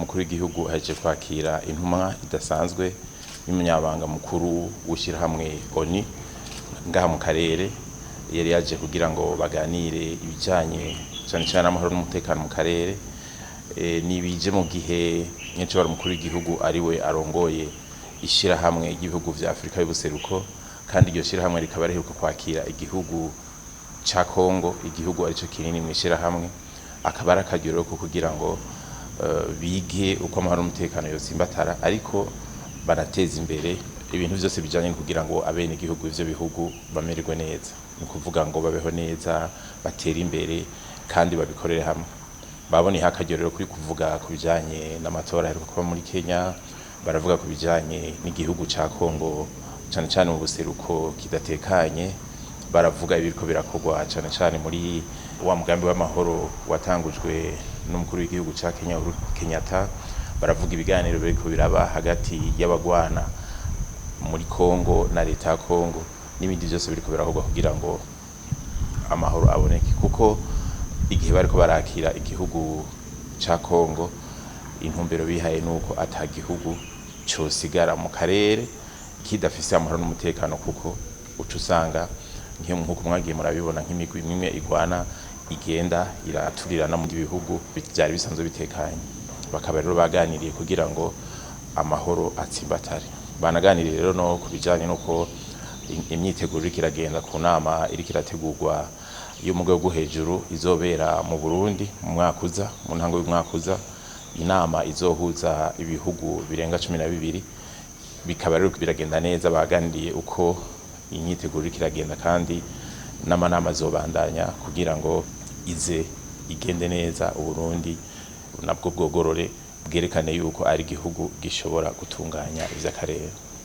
Umukuru w'igihugu ahejeje kwakira intumwa idasanzwe y'umunyabanga mukuru w'ishyirahamwe ONU ngaha mu karere. Yari yaje kugira ngo baganire ibijanye cane cane n'amahoro n'umutekano mu karere. Nibije mu gihe nyencubahiro umukuru w'igihugu ariwe arongoye ishirahamwe ry'ibihugu vya Afrika y'ubuseruko, kandi iryo shirahamwe rikaba riheruka kwakira igihugu ca Kongo, igihugu arico kinini mw'ishirahamwe, akaba ari akaryo rero ko kugira ngo bige uko amahoro n'umutekano yotsimbatara, ariko banateza imbere ibintu vyose bijanye no kugira ngo abene igihugu ivyo bihugu bamererwe neza, ni ukuvuga ngo babeho neza, batere imbere kandi babikorere hamwe. Baboneye akaryo rero kuri kuvuga ku bijanye n'amatora aheruka kuba muri Kenya, baravuga ku bijanye n'igihugu ca Kongo cane cane mu buseruko kidatekanye, baravuga ibiriko birakorwa cane cane muri wa mugambi w'amahoro watangujwe n'umukuru w'igihugu ca Kenya Uhuru Kenyatta, baravuga ibiganiro biriko biraba hagati y'abagwana muri Kongo na leta ya Kongo n'ibindi vyose biriko birakorwa kugira ngo amahoro aboneke, kuko igihe bariko barakira igihugu ca Kongo intumbero bihaye nuko ata gihugu cosigara mu karere kidafise amahoro n'umutekano, kuko uca usanga nk'uko mwagiye murabibona nk'imigwi imwe igwana igenda iraturirana mu bihugu vyari bisanzwe bitekanye. Bakaba rero baganiriye kugira ngo amahoro atsimbatare. Banaganiriye rero no ku bijanye n'uko imyiteguro iriko iragenda ku nama iriko irategurwa yo mu rwego rwo hejuru izobera mu Burundi mu mwaka uza, mu ntango y'umwaka uza, inama izohuza ibihugu birenga 12. Bikaba rero biragenda neza, baganiriye uko imyiteguro iriko iragenda kandi n'amanama azobandanya kugira ngo ize igende neza, Uburundi nabwo bwogorore bwerekane yuko ari igihugu gishobora gutunganya ivy'akarere.